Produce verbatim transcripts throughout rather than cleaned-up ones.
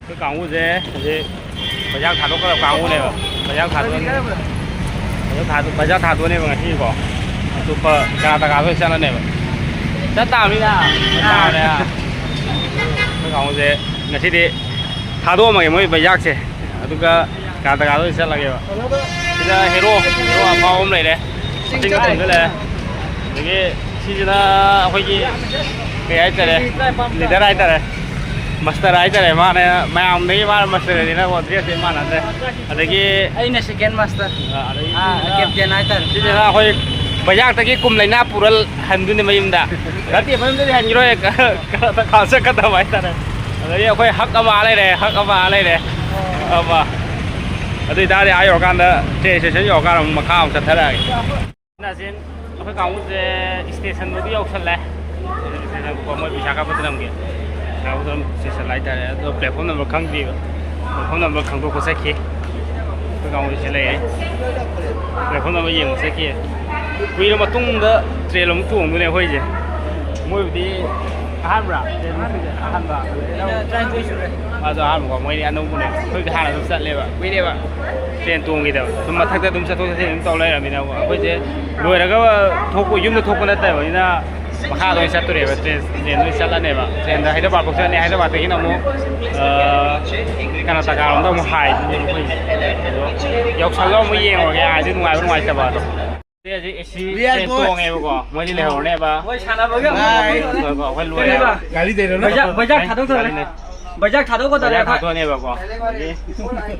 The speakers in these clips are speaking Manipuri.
ꯑꯩꯈꯣꯏ ꯀꯥꯡꯕꯨꯁꯦ ꯍꯧꯖꯤꯛ ꯕꯖꯥꯔ ꯊꯥꯗꯣꯛꯀꯗꯕ ꯀꯥꯡꯕꯨꯅꯦꯕ꯫ ꯕꯖꯥꯔ ꯊꯥꯗꯣꯛ-, ꯕꯖꯥꯔ ꯊꯥꯗꯣꯛ-, ꯕꯖꯥꯔ ꯊꯥꯗꯣꯛꯑꯅꯦꯕ ꯉꯁꯤꯀꯣ꯫ ꯑꯇꯣꯞꯄ ꯀꯔꯅꯥꯇꯀꯥꯗ ꯑꯣꯏꯅ ꯆꯠꯂꯅꯦꯕ꯫ ꯆꯠ ꯇꯥꯕꯅꯤꯅ꯫ ꯆꯠ ꯇꯥꯕꯅꯦ꯫ ꯑꯩꯈꯣꯏ ꯀꯥꯡꯕꯨꯁꯦ ꯉꯁꯤꯗꯤ ꯊꯥꯗꯣꯛꯑꯝꯃꯒꯦ ꯃꯣꯏ ꯕꯖꯥꯔꯁꯦ꯫ ꯑꯗꯨꯒ ꯀꯔꯅꯥꯇꯀꯥꯗ ꯑꯣꯏꯅ ꯆꯠꯂꯒꯦꯕ꯫ ꯁꯤꯗ ꯍꯦꯔꯣ, ꯍꯦꯔꯣ ꯑꯐꯥꯎꯕ ꯑꯃ ꯂꯩꯔꯦ꯫ ꯃꯆꯤꯟ ꯈꯨꯝꯗ ꯂꯩꯔꯦ꯫ ꯑꯗꯒꯤ ꯁꯤꯁꯤꯅ ꯑꯩꯈꯣꯏꯒꯤ ꯀꯩ ꯍꯥꯏꯇꯥꯔꯦ, ꯂꯤꯗꯔ ꯍꯥꯏꯇꯥꯔꯦ, ꯃꯁꯇꯔ ꯍꯥꯏꯇꯥꯔꯦ꯫ ꯃꯥꯅ ꯃꯌꯥꯝꯗꯒꯤ ꯃꯥꯅ ꯃꯁꯇꯔꯅꯤꯅꯀꯣ, ꯗ꯭ꯔꯦꯁꯁꯦ ꯃꯥꯟꯅꯗ꯭ꯔꯦ꯫ ꯑꯗꯒꯤ ꯑꯩꯅ ꯁꯦꯀꯦꯟ ꯃꯁꯇꯔ꯫ ꯑꯥ, ꯑꯗꯒꯤ ꯑꯥ, ꯁꯤꯁꯤꯅ ꯀꯦꯞꯇꯦꯟ ꯍꯥꯏꯇꯥꯔꯦ꯫ ꯁꯤꯁꯤꯅ ꯑꯩꯈꯣꯏ ꯕꯖꯥꯔꯗꯒꯤ ꯀꯨꯝ ꯂꯩꯅꯥ ꯄꯨꯔ ꯍꯟꯗꯣꯏꯅꯦ ꯃꯌꯨꯝꯗ꯫ ꯅꯠꯇꯦ, ꯃꯌꯨꯝꯗꯗꯤ ꯍꯟꯈꯤꯔꯣꯏ꯫ ꯀ-, ꯀ-, ꯀ-, ꯆꯠꯀꯗꯕ ꯍꯥꯏꯇꯥꯔꯦ꯫ ꯑꯗꯒꯤ ꯑꯩꯈꯣꯏ ꯍꯛ ꯑꯃ ꯂꯩꯔꯦ, ꯍꯛ ꯑꯃ ꯂꯩꯔꯦ꯫ ꯑꯃ꯫ ꯑꯗꯨ ꯑꯣꯏꯇꯥꯔꯗꯤ ꯑꯥ ꯌꯧꯔꯀꯥꯟꯗ, ꯇ꯭ꯔꯦꯟ ꯏꯁꯇꯦꯁꯟ ꯌꯧꯔꯀꯥꯟꯗ ꯑꯃꯨꯛ ꯃꯈꯥ ꯑꯃꯨꯛ ꯆꯠꯊꯔꯛꯑꯒꯦ꯫ ꯅꯥꯆꯤꯟ, ꯑꯩꯈꯣꯏ ꯀꯥꯡꯕꯨꯁꯦ ꯏꯁꯇꯦꯁꯟꯗꯨꯗꯤ ꯌꯧꯁꯜꯂꯦ꯫ ꯏꯁꯇꯦꯁꯟ ꯃꯣꯏ ꯄꯩꯁꯥ ꯀꯥꯞꯄ ꯆꯠꯂꯝꯒꯦ꯫ ꯄꯩꯁꯥ ꯀꯥꯞꯄ ꯆꯠꯂꯝ-, ꯏꯁꯇꯦꯁꯟ ꯍꯥꯏꯇꯥꯔꯦ꯫ ꯑꯗꯣ ꯄ꯭ꯂꯦꯠꯐꯣꯝ ꯅꯝꯕꯔ ꯈꯪꯗꯦꯕ꯫ ꯄ꯭ꯂꯦꯠꯐꯣꯝ ꯅꯝꯕꯔ ꯈꯪꯗꯣꯛꯄ ꯆꯠꯈꯤ꯫ ꯑꯩꯈꯣꯏ ꯀꯥꯡꯕꯨꯁꯦ ꯂꯩꯔꯦ꯫ ꯄ꯭ꯂꯦꯠꯐꯣꯝ ꯅꯝꯕꯔ ꯌꯦꯡꯕ ꯆꯠꯈꯤ꯫ ꯀꯨꯏꯔ ꯃꯇꯨꯡꯗ ꯇ꯭ꯔꯦꯟ ꯑꯃꯨꯛ ꯇꯣꯡꯗꯣꯏꯅꯦ ꯑꯩꯈꯣꯏꯁꯦ꯫ ꯃꯣꯏꯕꯨꯗꯤ ꯑꯍꯥꯟꯕ꯭ꯔꯥ? ꯇ꯭ꯔꯦꯟ ꯇꯣꯡꯕꯁꯦ ꯑꯍꯥꯟꯕ꯫ ꯇꯔꯥꯅꯤꯊꯣꯏ ꯁꯨꯔꯦ꯫ ꯃꯥꯁꯨ ꯑꯍꯥꯟꯕꯀꯣ꯫ ꯃꯣꯏꯗꯤ ꯑꯅꯧꯕꯅꯦ꯫ ꯑꯩꯈꯣꯏꯗꯤ ꯍꯥꯟꯅ ꯑꯗꯨꯝ ꯆꯠꯂꯦꯕ꯫ ꯀꯨꯏꯔꯦꯕ ꯇ꯭ꯔꯦꯟ ꯇꯣꯡꯈꯤꯗꯕ꯫ ꯁꯨꯝ ꯃꯊꯛꯇ ꯑꯗꯨꯝ ꯆꯠꯊꯣꯛ ꯆꯠꯁꯤꯟ ꯑꯗꯨꯝ ꯇꯧ ꯂꯩꯔꯕꯅꯤꯅ ꯑꯩꯈꯣꯏꯁꯦ ꯂꯣꯏꯔꯒ ꯊꯣꯛꯄ, ꯌꯨꯝꯗ ꯊꯣꯛꯄ ꯅꯠꯇꯕꯅꯤꯅ ꯃꯈꯥꯗ ꯑꯣꯏꯅ ꯆꯠꯇꯣꯔꯦꯕ꯫ ꯇ꯭ꯔꯦꯟ, ꯇ꯭ꯔꯦꯟꯗ ꯑꯣꯏꯅ ꯆꯠꯂꯅꯦꯕ꯫ ꯇ꯭ꯔꯦꯟꯗ ꯍꯥꯏꯗ꯭ꯔꯕꯥꯗꯐꯥꯎ ꯆꯠꯂꯅꯤ꯫ ꯍꯥꯏꯗ꯭ꯔꯕꯥꯗꯇꯒꯤꯅ ꯑꯃꯨꯛ, ꯑ, ꯀꯔꯅꯥꯇꯀꯥꯔꯣꯝꯗ ꯑꯃꯨꯛ ꯍꯥꯏꯗꯣꯏꯅꯦꯕ ꯑꯩꯈꯣꯏꯁꯦ꯫ ꯑꯗꯣ ꯌꯧꯁꯜꯂꯒ ꯑꯃꯨꯛ ꯌꯦꯡꯉꯨꯔꯒꯦ ꯍꯥꯏꯗꯤ ꯅꯨꯡꯉꯥꯏꯕ ꯅꯨꯡꯉꯥꯏꯇꯕ ꯑꯗꯣ꯫ ꯍꯧꯖꯤꯛ ꯑꯦ ꯁꯤ ꯇ꯭ꯔꯦꯟ ꯇꯣꯡꯉꯦꯕꯀꯣ꯫ ꯃꯣꯏꯗꯤ ꯂꯩꯍꯧꯔꯅꯦꯕ꯫ ꯃꯣꯏ ꯁꯥꯟꯅꯕꯒꯤ ꯑꯃꯨꯛ ꯕꯥꯏ꯫ ꯑꯩꯈꯣꯏ ꯂꯣꯏꯔꯦꯕ꯫ ꯒꯥꯔꯤ ꯗꯩꯔꯣ ꯅꯪ? ꯕꯩꯖꯥꯛ, ꯕꯩꯖꯥꯛ ꯊꯥꯗꯣꯛꯇꯧꯔꯦ꯫ ꯒꯥꯔꯤꯅꯦ꯫ ꯕꯩꯖꯥꯛ ꯊꯥꯗꯣꯛꯀꯗꯧꯔꯦ ꯕꯩꯖꯥꯛ ꯑꯩꯈꯣꯏ꯫ ꯊꯥꯗꯣꯛꯑꯅꯦꯕꯀꯣ꯫ ꯑꯗꯒꯤ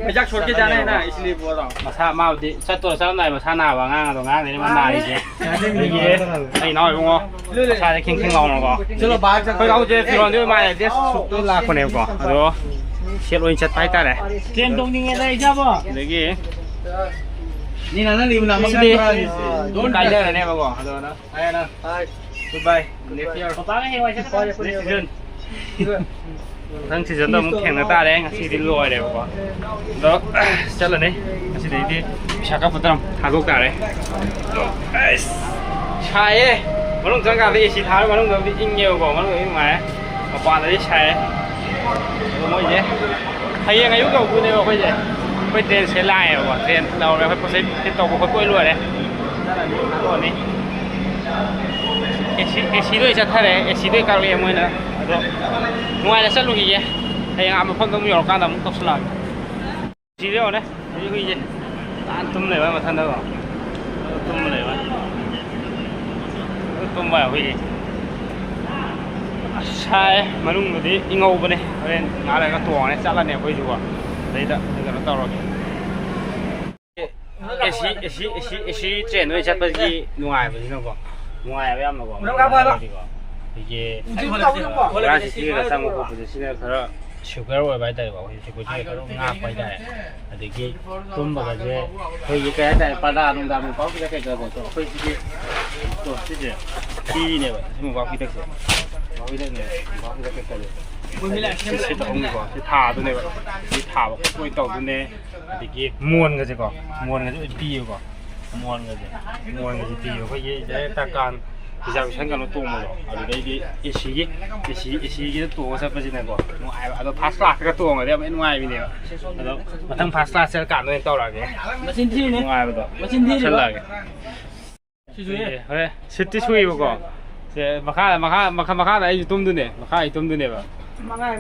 ꯕꯩꯖꯥꯛ ꯁꯣꯠꯀꯦ ꯆꯥꯅꯦ ꯍꯥꯏꯅ ꯏꯁꯂꯤꯞ ꯑꯣꯏꯔꯣ꯫ ꯃꯁꯥ ꯃꯥꯕꯨꯗꯤ ꯆꯠꯇꯣꯔ ꯆꯠꯂꯝꯗꯥꯏ ꯃꯁꯥ ꯅꯥꯕ ꯑꯉꯥꯡ ꯑꯗꯣ ꯉꯔꯥꯡꯗꯩꯅꯦ ꯃꯥ ꯅꯥꯔꯤꯁꯦ꯫ ꯑꯗꯒꯤ ꯑꯩ ꯏꯅꯥꯎ ꯏꯕꯨꯡꯉꯣ ꯃꯁꯥꯁꯦ ꯈꯤꯡ ꯈꯤꯡ ꯂꯥꯎꯅꯀꯣ꯫ ꯆꯠꯂꯣ, ꯕꯥꯏ, ꯆꯠꯈ꯭ꯔꯣ꯫ ꯑꯩꯈꯣꯏ ꯀꯥꯡꯕꯨꯁꯦ ꯐꯤꯔꯣꯟꯗꯤ ꯂꯣꯏ ꯃꯥꯟꯅꯗꯦ꯫ ꯁꯨꯠꯇ ꯂꯥꯛꯄꯅꯦꯕꯀꯣ꯫ ꯑꯗꯣ ꯁꯦꯠ ꯑꯣꯏꯅ ꯆꯠꯄ ꯍꯥꯏꯇꯥꯔꯦ꯫ ꯇ꯭ꯔꯦꯟ ꯇꯣꯡꯅꯤꯡꯉꯦꯗ ꯏꯆꯥꯕꯣ꯫ ꯑꯗꯒꯤ ꯅꯤꯅ ꯅꯪ ꯂꯤꯕ ꯂꯥꯡꯕ ꯁꯤꯗꯤ ꯀꯥꯏꯗꯔꯅꯦꯕꯀꯣ꯫ ꯑꯗꯣ ꯅꯪ ꯍꯥꯏꯔꯦ ꯅꯪ꯫ Hi. Goodbye. Next year. ꯄꯄꯥꯒ ꯍꯌꯦꯡꯋꯥꯏ ꯆꯠꯀꯗꯕ꯫ Next season. ꯃꯊꯪ ꯁꯤꯖꯟꯗ ꯑꯃꯨꯛ ꯊꯦꯡꯅ ꯇꯥꯔꯦ꯫ ꯉꯁꯤꯗꯤ ꯂꯣꯏꯔꯦꯕꯀꯣ꯫ ꯑꯗꯣ ꯆꯠꯂꯅꯤ꯫ ꯉꯁꯤꯗꯩꯗꯤ ꯄꯩꯁꯥ ꯀꯥꯞꯄꯗ ꯑꯃꯨꯛ ꯊꯥꯗꯣꯛ ꯇꯥꯔꯦ꯫ ꯑꯗꯣ ꯑꯩꯁ ꯁꯥꯏꯌꯦ꯫ ꯃꯅꯨꯡ ꯆꯪꯀꯥꯟꯗ ꯑꯦ ꯁꯤ ꯊꯥꯔ ꯃꯅꯨꯡꯗꯕꯨꯗꯤ ꯏꯪꯉꯦꯕꯀꯣ꯫ ꯃꯅꯨꯡꯗꯗꯤ ꯅꯨꯡꯉꯥꯏꯌꯦ꯫ ꯃꯄꯥꯟꯗꯗꯤ ꯁꯥꯏꯌꯦ꯫ ꯃꯣꯏꯁꯦ ꯍꯌꯦꯡ ꯑꯌꯨꯛ ꯌꯧꯗꯣꯏꯅꯦꯕ ꯑꯩꯈꯣꯏꯁꯦ꯫ ꯑꯩꯈꯣꯏ ꯇ꯭ꯔꯦꯟꯁꯦ ꯂꯥꯛꯑꯦꯕꯀꯣ, ꯇ꯭ꯔꯦꯟ ꯂꯧꯔꯦ, ꯑꯩꯈꯣꯏ ꯄꯣꯠ ꯆꯩ ꯐꯤꯠ ꯇꯧꯕ ꯈꯣꯠꯄ ꯂꯣꯏ ꯂꯣꯏꯔꯦ꯫ ꯆꯠꯂꯅꯤ, ꯊꯣꯛꯑꯅꯤ꯫ ꯑꯦ ꯁꯤ, ꯑꯦ ꯁꯤꯗ ꯑꯣꯏ ꯆꯠꯊꯔꯦ, ꯑꯦ ꯁꯤꯗ ꯑꯣꯏ ꯀꯛꯂꯛꯑꯦ ꯃꯣꯏꯅ꯫ ꯑꯗꯣ ꯅꯨꯡꯉꯥꯏꯅ ꯆꯠꯂꯨꯈꯤꯒꯦ, ꯍꯌꯦꯡ ꯑꯥ ꯃꯐꯝꯗ ꯑꯃꯨꯛ ꯌꯧꯔꯀꯥꯟꯗ ꯑꯃꯨꯛ ꯇꯧꯁꯜꯂꯛꯑꯒꯦ꯫ ꯁꯤꯗ ꯌꯦꯡꯉꯣꯅꯦ, ꯍꯧꯖꯤꯛ ꯍꯨꯏꯁꯦ ꯇꯥꯟ ꯇꯨꯝ ꯂꯩꯕ ꯃꯊꯟꯗꯀꯣ꯫ ꯇꯨꯝ ꯂꯩꯕ꯫ ꯇꯨꯝꯕ ꯍꯨꯏ꯫ ꯑꯁ, ꯁꯥꯏ꯫ ꯃꯅꯨꯡꯗꯗꯤ ꯏꯪꯍꯧꯕꯅꯦ꯫ ꯍꯣꯔꯦꯟ ꯉꯥꯏꯍꯥꯛ ꯂꯩꯔꯒ ꯇꯣꯡꯉꯅꯤ, ꯆꯠꯂꯅꯤ ꯑꯩꯈꯣꯏꯁꯨꯀꯣ꯫ ꯑꯗꯩꯗ ꯀꯩꯅꯣ ꯇꯧꯔꯒꯦ꯫ ꯑꯦ ꯁꯤ, ꯑꯦ ꯁꯤ, ꯑꯦ ꯁꯤ, ꯑꯦ ꯁꯤ ꯇ꯭ꯔꯦꯟ ꯑꯣꯏꯅ ꯆꯠꯄꯒꯤ ꯅꯨꯡꯉꯥꯏꯕꯁꯤꯅꯀꯣ꯫ ꯅꯨꯡꯉꯥꯏꯕ ꯌꯥꯝꯅꯀꯣ꯫ ꯃꯔꯝ ꯀꯥ ꯐꯕ꯫ ꯍꯥꯏꯗꯤꯀꯣ꯫ ꯑꯩꯈꯣꯏꯒꯤ ꯎꯆꯤ ꯐꯨꯜꯂꯛꯀꯅꯤ꯫ ꯍꯨꯔꯥꯟ ꯆꯤꯊꯤꯔꯒ ꯆꯪꯕ ꯈꯣꯠꯄꯁꯦ ꯁꯤꯅ ꯈꯔ ꯁꯦꯀ꯭ꯌꯣꯔ ꯑꯣꯏꯕ ꯍꯥꯏꯇꯥꯔꯦꯀꯣ꯫ ꯑꯩꯈꯣꯏ ꯁꯦꯀ꯭ꯌꯨꯔꯤꯇꯤꯅ ꯈꯔ ꯉꯥꯛꯄ ꯍꯥꯏꯇꯥꯔꯦ꯫ ꯑꯗꯒꯤ ꯇꯨꯝꯕꯒꯁꯦ ꯑꯩꯈꯣꯏꯒꯤ ꯀꯩ ꯍꯥꯏꯇꯥꯔꯦ, ꯄꯔꯗꯥ ꯅꯨꯡꯗꯥ ꯃꯣꯝꯄꯥꯛ ꯐꯤꯗꯛ ꯀꯩꯀꯥꯗꯣ ꯑꯩꯈꯣꯏ ꯁꯤꯒꯤ ꯇꯣꯞꯁꯤꯁꯦ ꯄꯤꯔꯤꯅꯦꯕ꯫ ꯁꯤ ꯃꯣꯝꯄꯥꯛ ꯐꯤꯗꯛꯁꯦ, ꯃꯣꯝꯄꯥꯛ ꯐꯤꯗꯛꯅꯦꯕ, ꯃꯣꯝꯄꯥꯛ ꯐꯤꯗꯛ ꯀꯩꯀꯥꯁꯦ꯫ ꯁꯤ ꯁꯤꯠ ꯑꯍꯨꯝꯅꯤꯀꯣ꯫ ꯁꯤ ꯊꯥꯗꯨꯅꯦꯕ꯫ ꯁꯤ ꯊꯥꯕ ꯈꯣꯠꯄ ꯂꯣꯏ ꯇꯧꯗꯣꯏꯅꯦ꯫ ꯑꯗꯒꯤ ꯃꯣꯟꯒꯁꯦꯀꯣ, ꯃꯣꯟꯒꯁꯦ ꯂꯣꯏ ꯄꯤꯌꯦꯀꯣ꯫ ꯃꯣꯟꯒꯁꯦ, ꯃꯣꯟꯒꯁꯦ ꯄꯤꯌꯦ꯫ ꯑꯩꯈꯣꯏꯒꯤ ꯗꯥꯏꯔꯦꯛ ꯇꯔꯀꯥꯟ ꯔꯤꯖꯥꯔꯕꯦꯁꯟ ꯀꯩꯅꯣ ꯇꯣꯡꯕꯗꯣ, ꯑꯗꯨꯗꯩꯗꯤ ꯑꯦ ꯁꯤꯒꯤ, ꯑꯦ ꯁꯤ, ꯑꯦ ꯁꯤꯒꯤꯗ ꯇꯣꯡꯉ ꯆꯠꯄꯁꯤꯅꯀꯣ ꯅꯨꯡꯉꯥꯏꯕ꯫ ꯑꯗꯣ ꯐꯥꯔꯁ ꯀ꯭ꯂꯥꯁꯇꯒ ꯇꯣꯡꯉꯗꯤ ꯌꯥꯝ ꯅꯨꯡꯉꯥꯏꯕꯤꯅꯦꯕ꯫ ꯑꯗꯣ ꯃꯊꯪ ꯐꯥꯔꯁ ꯀ꯭ꯂꯥꯁ ꯆꯠꯂꯀꯥꯟꯗ ꯑꯣꯏꯅ ꯇꯧꯔꯛꯑꯒꯦ꯫ ꯃꯆꯤꯟ ꯊꯤꯔꯤꯅꯦ꯫ ꯅꯨꯡꯉꯥꯏꯕꯗꯣ꯫ ꯃꯆꯤꯟ ꯊꯤꯔꯤꯕ꯫ ꯆꯠꯂꯛꯑꯒꯦ꯫ ꯁꯤꯁꯨ ꯍꯦ꯫ ꯑꯦ, ꯍꯣꯔꯦꯟ ꯁꯤꯠꯇꯤ ꯁꯨꯏꯕꯀꯣ꯫ ꯁꯦ, ꯃꯈꯥ, ꯃꯈꯥ, ꯃꯈꯥ, ꯃꯈꯥꯗ ꯑꯩꯁꯨ ꯇꯨꯝꯗꯣꯏꯅꯦ꯫ ꯃꯈꯥ ꯑꯩ ꯇꯨꯝꯗꯣꯏꯅꯦꯕ꯫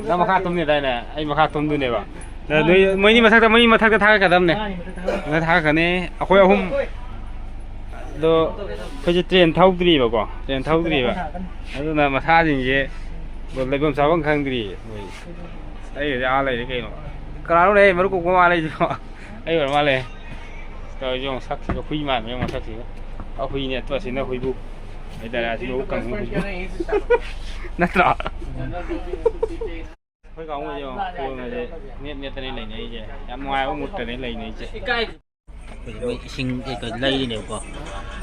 ꯅꯪ ꯃꯈꯥ ꯇꯨꯝꯅꯤꯗꯥꯏꯅꯦ? ꯑꯩ ꯃꯈꯥ ꯇꯨꯝꯗꯣꯏꯅꯦꯕ꯫ ꯑꯗ ꯅꯣꯏ, ꯃꯣꯏꯅꯤ ꯃꯊꯛꯇ, ꯃꯣꯏꯅꯤ ꯃꯊꯛꯇ ꯊꯥꯒꯠꯀꯗꯕꯅꯦ꯫ ꯃꯊꯛꯇ ꯊꯥꯒꯠꯀꯅꯤ꯫ ꯑꯩꯈꯣꯏ ꯑꯍꯨꯝ꯫ ꯑꯗꯣ ꯑꯩꯈꯣꯏꯁꯦ ꯇ꯭ꯔꯦꯟ ꯊꯧꯗ꯭ꯔꯤꯕꯀꯣ꯫ ꯇ꯭ꯔꯦꯟ ꯊꯧꯗ꯭ꯔꯤꯕ꯫ ꯑꯗꯨꯅ ꯃꯁꯥꯁꯤꯡꯁꯦ ꯂꯩꯐꯝ ꯆꯥꯐꯝ ꯈꯪꯗ꯭ꯔꯤꯌꯦ ꯃꯣꯏ꯫ ꯑꯩꯒꯗꯤ ꯑꯥ ꯂꯩꯔꯦ ꯀꯩꯅꯣ꯫ ꯀꯅꯥꯅꯣꯅꯦ ꯃꯔꯨꯞ ꯀꯣꯛꯄ ꯃꯥ ꯂꯩꯁꯤꯕꯣ? ꯑꯩ ꯑꯣꯏꯔ ꯃꯥꯜꯂꯦ꯫ ꯇꯧꯔꯤꯁꯦ ꯌꯦꯡꯉꯣ, ꯁꯛꯁꯤꯒ ꯍꯨꯏ ꯃꯥꯟꯕ ꯌꯦꯡꯉꯣ ꯁꯛꯁꯤꯒ꯫ ꯑ, ꯍꯨꯏꯅꯦ, ꯑꯇꯣ ꯑꯁꯤꯅ ꯍꯨꯏꯕꯨ ꯍꯥꯏꯇꯥꯔꯦ, ꯑꯁꯤ ꯃꯕꯨꯛ ꯀꯪꯕ ꯍꯨꯏꯕꯨ꯫ ꯅꯠꯇ꯭ꯔꯣ? ꯑꯩꯈꯣꯏ ꯀꯥꯡꯕꯨꯁꯦ ꯌꯦꯡꯉꯣ, ꯐꯣꯟꯒꯁꯦ ꯃꯦꯠ ꯃꯦꯠꯇꯅꯦ ꯂꯩꯅꯩꯁꯦ꯫ ꯌꯥꯝ ꯅꯨꯡꯉꯥꯏꯕ ꯃꯨꯠꯇꯅꯦ ꯂꯩꯅꯩꯁꯦ꯫ ꯑꯩꯈꯣꯏ ꯏꯁꯤꯡ ꯀꯩꯀꯩ ꯂꯩꯔꯤꯅꯦꯕꯀꯣ꯫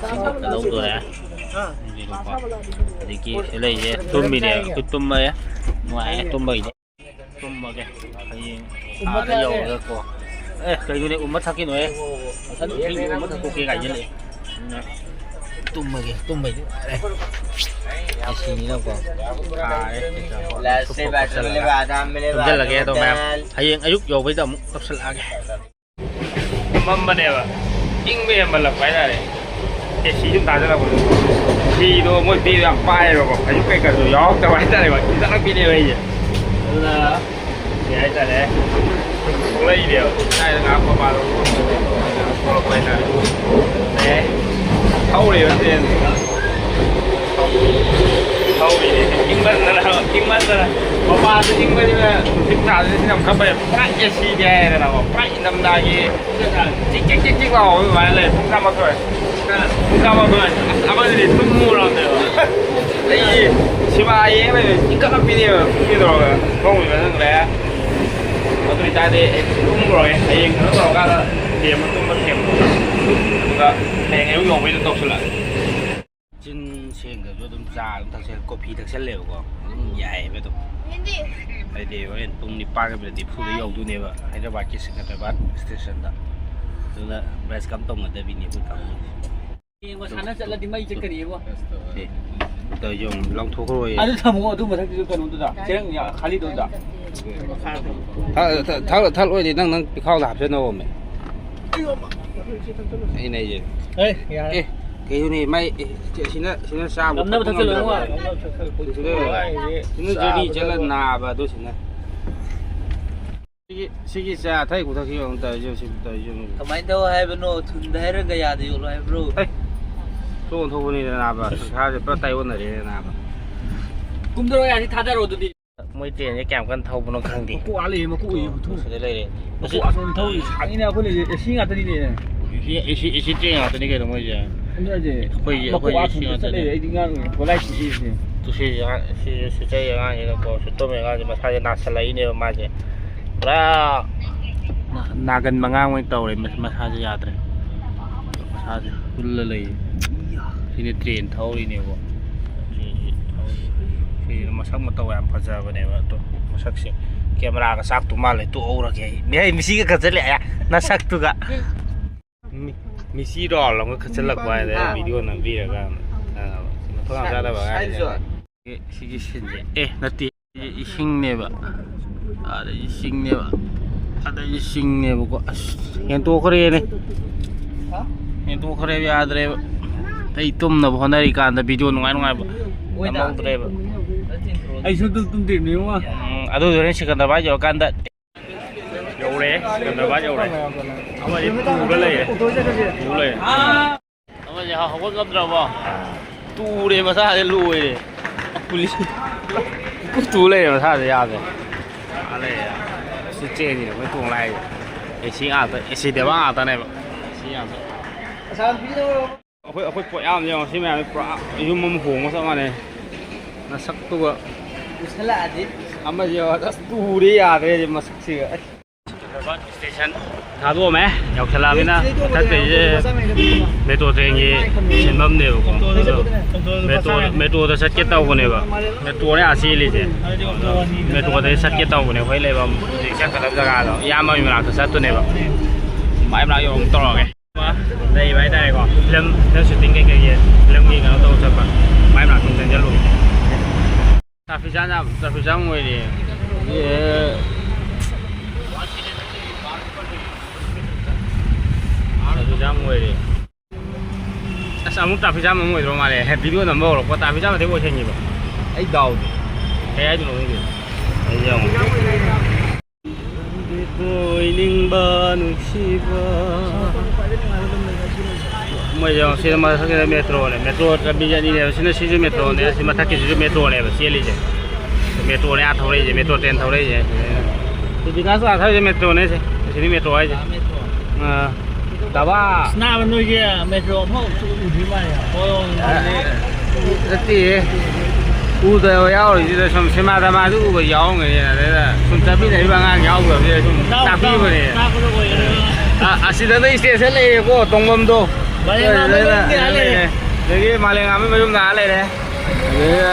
ꯏꯁꯤꯡ ꯀꯩꯀꯩ ꯂꯧꯗꯣꯔꯦ꯫ ꯑꯗꯨꯗꯤꯀꯣ꯫ ꯑꯗꯒꯤ ꯁꯤ ꯂꯩꯁꯦ ꯇꯨꯝꯃꯤꯅꯦꯕ꯫ ꯑꯩꯈꯣꯏ ꯇꯨꯝꯃꯦ꯫ ꯅꯨꯡꯉꯥꯏꯔꯦ ꯇꯨꯝꯕꯒꯤꯗꯤ꯫ ꯇꯨꯝꯃꯒꯦ꯫ ꯍꯌꯦꯡ ꯑꯥꯗ ꯌꯧꯔꯒꯀꯣ꯫ ꯑꯦ, ꯀꯩꯅꯣꯅꯦ, ꯎꯝꯃ ꯊꯛꯈꯤꯅꯣꯍꯦ꯫ ꯉꯁꯥꯏ ꯎꯝꯃ ꯊꯛꯇꯣꯛꯀꯦ ꯀꯥꯏꯁꯤꯜꯂꯛꯑꯦ꯫ ꯑꯗꯨꯅ ꯇꯨꯝꯃꯒꯦ, ꯇꯨꯝꯕꯩꯗꯤ ꯅꯨꯡꯉꯥꯏꯔꯦ꯫ ꯑꯦ ꯁꯤꯅꯤꯅꯀꯣ꯫ ꯁꯥꯔꯦ꯫ ꯂꯥꯁ ꯂꯩꯕꯥꯛ ꯂꯩꯕꯥꯛ ꯑꯗꯥꯝ ꯂꯩꯕꯥꯛ ꯇꯨꯝꯁꯤꯜꯂꯒꯦ ꯑꯗꯣ ꯃꯌꯥꯝ꯫ ꯍꯌꯦꯡ ꯑꯌꯨꯛ ꯌꯧꯕꯩꯗ ꯑꯃꯨꯛ ꯇꯧꯁꯜꯂꯛꯑꯒꯦ꯫ ꯃꯝꯕꯅꯦꯕ꯫ ꯏꯪꯕ ꯍꯦꯟꯃꯜꯂꯛꯄ ꯍꯥꯏꯇꯥꯔꯦ꯫ ꯑꯦ ꯁꯤ ꯁꯨꯝ ꯊꯥꯖꯤꯜꯂꯛꯄꯗꯣ꯫ ꯐꯤꯗꯣ ꯃꯣꯏ ꯄꯤꯕ ꯌꯥꯝ ꯄꯥꯏꯌꯦꯕꯀꯣ꯫ ꯑꯌꯨꯛ ꯀꯩꯀꯥꯁꯨ ꯌꯥꯎꯔꯛꯇꯕ ꯍꯥꯏꯇꯥꯔꯦꯀꯣ꯫ ꯆꯤꯟꯖꯥꯛꯅ ꯄꯤꯅꯦꯕ ꯑꯩꯁꯦ꯫ ꯑꯗꯨꯅ ꯀꯩ ꯍꯥꯏꯇꯥꯔꯦ? ꯊꯣꯛꯂꯛꯏꯅꯦꯕ꯫ ꯀꯥꯏꯗ ꯉꯥꯏꯍꯥꯛ ꯃꯄꯥꯟꯗ ꯊꯣꯛꯂꯛꯄ ꯍꯥꯏꯇꯥꯔꯦ꯫ ꯑꯦ ꯊꯧꯔꯤꯕ ꯇ꯭ꯔꯦꯟ꯫ ꯊꯧꯔꯤꯅꯦ꯫ ꯏꯪꯃꯟꯗꯅ ꯏꯪꯃꯟꯗꯅ ꯃꯄꯥꯟꯗ ꯏꯪꯕꯅꯤꯅ ꯅꯨꯡꯁꯤꯠ ꯊꯥꯗꯅ ꯁꯤꯅ ꯑꯃꯨꯛ ꯈꯔ ꯐꯩ꯫ ꯄꯨꯔꯥ ꯑꯦ ꯁꯤꯗꯤ ꯍꯥꯏꯔꯦꯗꯅꯀꯣ꯫ ꯄꯨꯔꯥ ꯏꯪꯊꯝꯊꯥꯒꯤ ꯆꯤꯛ ꯆꯤꯛ ꯆꯤꯛ ꯆꯤꯛ ꯂꯥꯎꯕ ꯑꯗꯨꯃꯥꯏꯅ ꯂꯩ꯫ ꯄꯨꯡ ꯇꯔꯥꯃꯥꯊꯣꯏ꯫ ꯄꯨꯡ ꯇꯔꯥꯃꯥꯊꯣꯏ꯫ ꯑꯁ ꯑꯃꯗꯨꯗꯤ ꯇꯨꯝꯃꯨꯔꯕꯅꯦꯕ꯫ ꯑꯩꯒꯤ ꯁꯤꯕꯥ ꯌꯦꯡ ꯂꯩꯕ ꯏꯀꯞ ꯀꯞꯄꯤꯅꯦꯕ꯫ ꯇꯨꯝꯒꯦ ꯇꯧꯔꯒ ꯊꯣꯡ ꯃꯅꯨꯡꯗ ꯂꯩꯔꯦ꯫ ꯑꯗꯨ ꯑꯣꯏꯇꯥꯔꯗꯤ ꯑꯩ ꯇꯨꯝꯃꯨꯔꯒꯦ꯫ ꯍꯌꯦꯡ ꯀꯩꯅꯣ ꯇꯧꯔꯀꯥꯟꯗ ꯊꯦꯝꯕ ꯇꯨꯝꯕ ꯊꯦꯝꯕ꯫ ꯑꯗꯨꯒ ꯍꯌꯦꯡ ꯑꯌꯨꯛ ꯌꯧꯕꯩꯗ ꯇꯧꯁꯤꯜꯂꯛꯑꯒꯦ꯫ ꯆꯤꯟ ꯁꯦꯡꯗ꯭ꯔꯁꯨ ꯑꯗꯨꯝ ꯆꯥ ꯑꯗꯨꯝ ꯊꯛꯆꯜ-, ꯀꯣꯐꯤ ꯊꯛꯆꯜꯂꯦꯕꯀꯣ꯫ ꯑꯗꯨꯝ ꯌꯥꯏꯌꯦꯕ ꯑꯗꯨꯝ꯫ ꯍꯥꯏꯗꯤ ꯍꯣꯔꯦꯟ ꯄꯨꯡ ꯅꯤꯄꯥꯟꯒ ꯃꯤꯅꯠ ꯅꯤꯐꯨꯗ ꯌꯧꯗꯣꯏꯅꯦꯕ ꯍꯥꯏꯗ꯭ꯔꯕꯥꯗꯀꯤ ꯁꯤꯀꯟꯗꯔꯥꯕꯥꯗ ꯁ꯭ꯇꯦꯁꯟꯗ꯫ ꯑꯗꯨꯅ ꯕ꯭ꯔꯁꯀ ꯑꯝ ꯇꯧꯅꯗꯕꯤꯅꯦ ꯑꯩꯈꯣꯏ ꯀꯥꯡꯕꯨꯁꯦ꯫ ꯌꯦꯡꯉꯣ, ꯁꯥꯟꯅ ꯆꯠꯂꯗꯤ ꯃꯩ ꯆꯠꯀꯅꯤꯕꯣ꯫ ꯁꯤ, ꯇꯧꯔꯤꯁꯦ ꯌꯦꯡꯉꯣ, ꯂꯪꯊꯣꯛꯈ꯭ꯔꯣꯌꯦ꯫ ꯑꯗꯨ ꯊꯝꯃꯣ, ꯑꯗꯨ ꯃꯊꯛꯇꯨꯁꯨ ꯀꯩꯅꯣꯗꯨꯗ, ꯆꯦꯔꯪ ꯌꯥ-, ꯈꯥꯂꯤꯗꯨꯗ꯫ ꯊꯛ-, ꯊꯛ-, ꯊꯛ-, ꯊꯛꯂꯣꯏꯗꯤ ꯅꯪ, ꯅꯪ ꯄꯤꯈꯥꯎꯗ ꯍꯥꯞꯆꯟꯅꯧꯃꯦ꯫ ꯑꯩꯅ ꯑꯩꯁꯦ꯫ ꯑꯦ, ꯌꯥꯔꯦ꯫ ꯑꯦ, ꯀꯩꯅꯣꯅꯦ, ꯃꯥꯏ, ꯑꯦ, ꯁꯤꯅ, ꯁꯤꯅ ꯆꯥꯕ ꯉꯝꯅꯕ ꯊꯛꯄ ꯊꯛꯆꯜꯂꯨ, ꯉꯝꯗꯕ꯫ ꯉꯝꯅꯕ ꯊꯛꯆꯜꯂꯨ꯫ ꯁꯤꯅ, ꯁꯤꯅ ꯖꯔꯅꯤ ꯆꯠꯂ ꯅꯥꯕ ꯑꯗꯨ ꯁꯤꯅ꯫ ꯁꯤꯒꯤ, ꯁꯤꯒꯤ ꯆꯥ ꯊꯛꯏ ꯈꯨꯊꯛꯁꯤ ꯌꯦꯡꯉꯨ ꯇꯧꯔꯤꯁꯤ, ꯁꯤ ꯇꯧꯔꯤꯁꯤ ꯌꯦꯡꯉꯨ꯫ ꯀꯃꯥꯏꯅ ꯇꯧ ꯍꯥꯏꯕꯅꯣ? ꯊꯨꯝꯗ ꯍꯩꯔꯒ ꯌꯥꯗ ꯌꯣꯠꯂꯣ ꯍꯥꯏꯕ꯭ꯔꯣ? ꯑꯦ, ꯁꯣꯛ ꯑꯣꯟꯊꯣꯛꯄꯅꯤꯗ ꯅꯥꯕ, ꯁꯪꯁꯥꯔꯁꯦ ꯄꯨꯔꯥ ꯇꯥꯏꯑꯣꯟꯅꯔꯦꯅꯦ ꯅꯥꯕ꯫ ꯀꯨꯝꯊꯔꯣ ꯌꯥꯅꯤ, ꯊꯥꯗꯔꯣ ꯑꯗꯨꯗꯤ꯫ ꯃꯣꯏ ꯇ꯭ꯔꯦꯟꯁꯦ ꯀꯌꯥꯝ ꯀꯟꯅ ꯊꯧꯕꯅꯣ ꯈꯪꯗꯦ꯫ ꯃꯀꯣꯛ ꯑꯥ ꯂꯩꯌꯦ, ꯃꯀꯣꯛ ꯎꯏꯌꯦ, ꯍꯨꯊꯨ꯫ ꯁꯤꯗ ꯂꯩꯔꯦ꯫ ꯃꯀꯣꯛ ꯑꯁꯣꯝ ꯊꯧꯔꯤ ꯁꯥꯡꯉꯤꯅꯦ ꯑꯩꯈꯣꯏ ꯂꯩꯁꯦ, ꯑꯦ ꯁꯤ ꯉꯥꯛꯇꯅꯤꯅꯦ꯫ ꯑꯦ ꯁꯤ, ꯑꯦ ꯁꯤ ꯇ꯭ꯔꯦꯟ ꯉꯥꯛꯇꯅꯤ ꯀꯩꯅꯣ ꯃꯣꯏꯁꯦ꯫ ꯑꯗꯨꯅ ꯍꯥꯏꯁꯦ, ꯑꯩꯈꯣꯏꯒꯤ, ꯃꯀꯣꯛ ꯑꯩꯈꯣꯏꯒꯤ ꯑꯥ ꯁꯤ ꯁꯣꯝꯗ ꯆꯠꯂꯦ, ꯉꯥꯛꯇꯅꯦ꯫ ꯑꯩꯗꯤ ꯉꯥꯡꯉꯤꯅꯦ, ꯒꯣꯂꯥꯏ ꯁꯤꯖꯤꯟꯅꯩꯁꯦ꯫ ꯇꯨ ꯁꯤ ꯑꯉꯥꯡ, ꯁꯤ, ꯁꯤ ꯆꯩ ꯑꯉꯥꯡꯁꯤꯅꯀꯣ, ꯁꯤ ꯇꯨꯝꯃꯤ ꯑꯉꯥꯡꯁꯦ ꯃꯁꯥꯁꯦ ꯅꯥꯁꯜꯂꯛꯏꯅꯦꯕ ꯃꯥꯁꯦ꯫ ꯄꯨꯔꯥ ꯅꯥ-, ꯅꯥꯒꯟꯕ ꯑꯉꯥꯡ ꯑꯣꯏꯅ ꯇꯧꯔꯦ, ꯃꯁ-, ꯃꯁꯥꯁꯦ ꯌꯥꯗ꯭ꯔꯦ꯫ ꯃꯁꯥꯁꯦ ꯍꯨꯜꯂ ꯂꯩꯌꯦ꯫ ꯁꯤꯅ ꯇ꯭ꯔꯦꯟ ꯊꯧꯔꯤꯅꯦꯕꯣ꯫ ꯁꯤꯁꯦ ꯊꯧꯔꯤ-, ꯁꯤꯁꯤꯅ ꯃꯁꯛ ꯃꯇꯧ ꯌꯥꯝ ꯐꯖꯕꯅꯦꯕ꯫ ꯑꯗꯣ ꯃꯁꯛꯁꯦ ꯀꯦꯃꯦꯔꯥꯒ ꯆꯥꯛꯇꯧ ꯃꯥꯜꯂꯦ, ꯇꯣꯛꯍꯧꯔꯒꯦ ꯑꯩ꯫ ꯃꯤꯍꯩ ꯃꯤꯁꯤꯒ ꯈꯟꯖꯜꯂꯛꯑꯦ ꯅꯁꯛꯇꯨꯒ꯫ ꯃꯤ-, ꯃꯤꯁꯤ ꯔꯥꯎꯜ ꯑꯃꯒ ꯈꯠꯆꯜꯂꯛꯄ ꯍꯥꯏꯗꯅ ꯚꯤꯗꯤꯑꯣ ꯅꯝꯕꯤꯔꯒ ꯃꯊꯣꯡ ꯌꯥꯝ ꯆꯥꯗꯕ ꯑꯉꯥꯡꯅꯤ꯫ ꯁꯤꯒꯤ ꯁꯤꯟꯁꯦ, ꯑꯦ, ꯅꯠꯇꯦ, ꯏꯁꯤꯡꯅꯦꯕ꯫ ꯑꯥꯗ ꯏꯁꯤꯡꯅꯦꯕ꯫ ꯑꯥꯗ ꯏꯁꯤꯡꯅꯦꯕꯀꯣ꯫ ꯑꯁ, ꯍꯦꯟꯇꯣꯛꯈ꯭ꯔꯦꯅꯦ꯫ ꯍꯦꯟꯇꯣꯛꯈ꯭ꯔꯦꯕ, ꯌꯥꯗ꯭ꯔꯦꯕ꯫ ꯑꯩ ꯇꯨꯝꯅꯕ ꯍꯣꯠꯅꯔꯤꯀꯥꯟꯗ ꯚꯤꯗꯤꯑꯣ ꯅꯨꯡꯉꯥꯏ ꯅꯨꯡꯉꯥꯏꯕ ꯅꯝꯍꯧꯗ꯭ꯔꯦꯕ꯫ ꯑꯩꯁꯨ ꯑꯗꯨꯝ ꯇꯨꯝꯗ꯭ꯔꯤꯕꯅꯤ, ꯏꯕꯨꯡꯉꯣ꯫ ꯎꯝ, ꯑꯗꯨꯗꯨꯅ ꯁꯤꯀꯟꯗꯔꯥꯕꯥꯗ ꯌꯧꯔꯀꯥꯟꯗ ꯌꯧꯔꯦ, ꯁꯤꯀꯟꯗꯔꯥꯕꯥꯗ ꯌꯧꯔꯦ꯫ ꯑꯃꯗꯤ ꯇꯨꯔ ꯂꯩꯔꯦ꯫ ꯇꯨꯔ ꯂꯩꯔꯦ꯫ ꯑꯃꯁꯦ ꯍꯧꯒꯠ ꯉꯝꯗ꯭ꯔꯕꯣ? ꯇꯨꯔꯦ ꯃꯁꯥꯁꯦ, ꯂꯣꯏꯔꯦ꯫ ꯄꯨꯂꯤꯁ ꯇꯨ ꯂꯩꯔꯦ ꯃꯁꯥꯁꯦ, ꯌꯥꯗ꯭ꯔꯦ꯫ ꯑꯥ ꯂꯩꯔꯦ꯫ ꯁꯤ ꯆꯦꯟꯁꯤꯅꯦ ꯑꯩꯈꯣꯏ ꯇꯣꯡ ꯂꯥꯛꯏꯁꯦ꯫ ꯑꯦ ꯁꯤ ꯉꯥꯛꯇ, ꯑꯦ ꯁꯤ ꯗꯦꯕꯥ ꯉꯥꯛꯇꯅꯦꯕ꯫ ꯑꯦ ꯁꯤ ꯉꯥꯛꯇ꯫ ꯑꯩꯈꯣꯏ, ꯑꯩꯈꯣꯏ ꯄꯣꯠ ꯌꯥꯝ ꯌꯦꯡꯉꯣ꯫ ꯁꯤ ꯃꯌꯥꯝꯁꯦ ꯄꯨꯔꯥ ꯌꯨꯝ ꯑꯃ ꯍꯣꯡꯕ ꯆꯞ ꯃꯥꯟꯅꯩ꯫ ꯅꯁꯛꯇꯨꯒ꯫ ꯎꯁꯜꯂꯛꯑꯗꯤ꯫ ꯑꯃꯁꯦ ꯌꯦꯡꯉꯣ, ꯑꯁ, ꯇꯨꯔꯦ, ꯌꯥꯗ꯭ꯔꯦ ꯃꯁꯛꯁꯤꯒ꯫ ꯑꯁ꯫ ꯁꯤꯀꯟꯗꯔꯥꯕꯥꯗ ꯁ꯭ꯇꯦꯁꯟ ꯊꯥꯗꯣꯛꯑꯝꯃꯦ꯫ ꯌꯧꯁꯜꯂꯛꯑꯃꯤꯅ ꯃꯊꯛꯇꯩꯁꯦ ꯃꯦꯇ꯭ꯔꯣ ꯇ꯭ꯔꯦꯟꯒꯤ ꯁꯤꯟꯐꯝꯅꯦꯕꯀꯣ꯫ ꯑꯗꯣ ꯃꯦꯇ꯭ꯔꯣ, ꯃꯦꯇ꯭ꯔꯣꯗ ꯆꯠꯀꯦ ꯇꯧꯕꯅꯦꯕ꯫ ꯃꯦꯇ꯭ꯔꯣꯅꯦ ꯑꯥ ꯆꯦꯜꯂꯤꯁꯦ꯫ ꯑꯗꯣ ꯃꯦꯇ꯭ꯔꯣꯗꯗꯤ ꯆꯠꯀꯦ ꯇꯧꯕꯅꯦ꯫ ꯑꯩꯈꯣꯏ ꯂꯩꯐꯝ ꯍꯧꯖꯤꯛ ꯆꯠꯀꯗꯕ ꯖꯒꯥꯗꯣ ꯏꯌꯥꯝꯕꯒꯤ ꯃꯅꯥꯛꯇ ꯆꯠꯇꯣꯏꯅꯦꯕ꯫ ꯃꯥꯏ ꯃꯅꯥꯛ ꯌꯧꯔ ꯑꯃꯨꯛ ꯇꯧꯔꯛꯑꯒꯦ꯫ ꯂꯩꯕ ꯍꯥꯏꯇꯥꯔꯦꯀꯣ꯫ ꯐꯤꯂꯝ, ꯐꯤꯂꯝ ꯁꯨꯇꯤꯡ ꯀꯩꯀꯩꯒꯤ ꯐꯤꯂꯝꯒꯤ ꯀꯩꯅꯣ ꯇꯧꯕ ꯆꯠꯄ꯫ ꯃꯥꯏ ꯃꯅꯥꯛꯇ ꯑꯃꯨꯛ ꯆꯪꯁꯤꯜꯂꯨꯒꯦ꯫ ꯇ꯭ꯔꯥꯐꯤꯛ ꯖꯥꯝ ꯌꯥꯝ, ꯇ꯭ꯔꯥꯐꯤꯛ ꯖꯥꯝ ꯑꯣꯏꯔꯦ꯫ ꯑꯦ꯫ ꯇ꯭ꯔꯥꯐꯤꯛ ꯖꯥꯝ ꯑꯣꯏꯔꯦ꯫ ꯑꯁ, ꯑꯃꯨꯛ ꯇ꯭ꯔꯥꯐꯤꯛ ꯖꯥꯝ ꯑꯃꯨꯛ ꯑꯣꯏꯗ꯭ꯔꯣ ꯃꯥꯜꯂꯦ꯫ ꯚꯤꯗꯤꯑꯣ ꯅꯝꯕ ꯍꯧꯔꯛꯄ ꯇ꯭ꯔꯥꯐꯤꯛ ꯖꯥꯝ ꯑꯗꯨꯝ ꯑꯣꯏꯁꯟꯈꯤꯕ꯫ ꯑꯩ ꯗꯥꯎꯗꯤ꯫ ꯀꯩ ꯍꯥꯏꯗꯣꯏꯅꯣ ꯈꯪꯗꯦ꯫ ꯑꯩ ꯌꯦꯡꯉꯣ꯫ ꯅꯪꯗꯤ ꯀꯣꯏꯅꯤꯡꯕ ꯅꯨꯡꯁꯤꯕ꯫ ꯃꯣꯏꯁꯦ ꯁꯤꯗ ꯃꯊꯛꯁꯤꯗ ꯃꯦꯇ꯭ꯔꯣꯅꯦ꯫ ꯃꯦꯇ꯭ꯔꯣ ꯂꯝꯕꯤ ꯑꯅꯤꯅꯦꯕ꯫ ꯁꯤꯅ ꯁꯤꯁꯨ ꯃꯦꯇ꯭ꯔꯣꯅꯦ꯫ ꯁꯤ ꯃꯊꯛꯀꯤꯁꯤꯁꯨ ꯃꯦꯇ꯭ꯔꯣꯅꯦꯕ ꯆꯦꯜꯂꯤꯁꯦ꯫ ꯃꯦꯇ꯭ꯔꯣꯅꯦ ꯑꯥ ꯊꯧꯔꯛꯏꯁꯦ꯫ Metro train ꯊꯧꯔꯛꯏꯁꯦ꯫ ꯁꯤ ꯕꯤꯀꯥꯁ ꯊꯧꯔꯤꯁꯦ ꯃꯦꯇ꯭ꯔꯣꯅꯦ ꯁꯦ꯫ ꯁꯤꯅꯤ ꯃꯦꯇ꯭ꯔꯣ ꯍꯥꯏꯁꯦ꯫ ꯑꯥ꯫ ꯗꯕꯥ꯫ ꯑꯁ, ꯅꯥꯕ ꯅꯣꯏꯒꯤ ꯃꯦꯇ꯭ꯔꯣ ꯑꯃꯐꯥꯎ ꯎꯗ꯭ꯔꯤ ꯃꯥꯜꯂꯦ꯫ ꯍꯣꯏ, ꯍꯣꯏ, ꯍꯣꯏ꯫ ꯅꯠꯇꯦꯍꯦ꯫ ꯎꯗꯕ ꯌꯥꯎꯔꯤꯁꯤꯗ ꯁꯨꯝ ꯁꯤꯃꯥ ꯗꯃꯥꯗꯨ ꯎꯕ ꯌꯥꯎꯔꯝꯒꯅꯤ꯫ ꯑꯗꯩꯗ ꯁꯨꯝ ꯆꯠꯃꯤꯟꯅꯔꯤꯕ ꯑꯉꯥꯡ ꯌꯥꯎꯗꯕꯁꯤꯗ ꯁꯨꯝ ꯇꯥꯎ, ꯇꯥꯎ, ꯇꯥꯛꯄꯤꯕꯅꯦ꯫ ꯇꯥꯛꯄꯗꯣ ꯑꯣꯏꯔꯦ꯫ ꯑ, ꯑꯁꯤꯗꯅ ꯏꯁꯇꯦꯁꯟ ꯂꯩꯔꯦꯀꯣ, ꯇꯣꯡꯐꯝꯗꯣ꯫ ꯃꯥꯂꯦꯝꯉꯥꯟꯕ ꯃꯌꯨꯝꯗ ꯑꯥ ꯂꯩꯔꯦ꯫ ꯑꯗꯒꯤ ꯃꯥꯂꯦꯝꯉꯥꯟꯕ ꯃꯌꯨꯝꯗ ꯑꯥ ꯂꯩꯔꯦ꯫ ꯑꯗꯩꯗ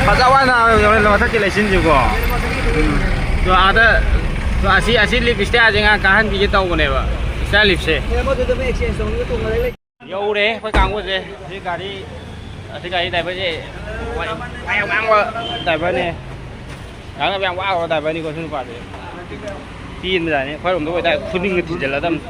ꯐꯖ ꯋꯥꯅ ꯃꯊꯛꯀꯤ ꯂꯩꯆꯤꯟꯁꯤꯀꯣ꯫ ꯎꯝ꯫ ꯑꯗꯣ ꯑꯥꯗ, ꯑꯗꯣ ꯑꯁꯤ, ꯑꯁꯤ ꯂꯤꯞ ꯏꯁꯇꯤꯌꯥꯔꯁꯦ ꯉꯥꯏꯍꯥꯛ ꯀꯥꯍꯟꯕꯤꯒꯦ ꯇꯧꯕꯅꯦꯕ꯫ ꯆꯠꯂꯤꯕꯁꯦ꯫ ꯌꯧꯔꯦ ꯑꯩꯈꯣꯏ ꯀꯥꯡꯕꯨꯁꯦ꯫ ꯁꯤ ꯒꯥꯔꯤ, ꯑꯁꯤ ꯒꯥꯔꯤ ꯗ꯭ꯔꯥꯏꯚꯔꯁꯦ ꯋꯥ ꯌꯥꯝ ꯉꯥꯡꯕ ꯗ꯭ꯔꯥꯏꯚꯔꯅꯦ꯫ ꯉꯥꯡꯅꯕ ꯌꯥꯝ ꯋꯥꯕ ꯗ꯭ꯔꯥꯏꯚꯔꯅꯤꯀꯣ ꯁꯤ ꯅꯨꯄꯥꯁꯦ꯫ ꯄꯦꯟꯕꯖꯥꯠꯅꯤ꯫ ꯑꯩꯈꯣꯏꯔꯣꯝꯗ ꯑꯣꯏꯇꯥꯔꯗꯤ ꯈꯨꯅꯤꯡꯒ ꯊꯤꯟꯖꯤꯜꯂꯗꯝꯅꯤ꯫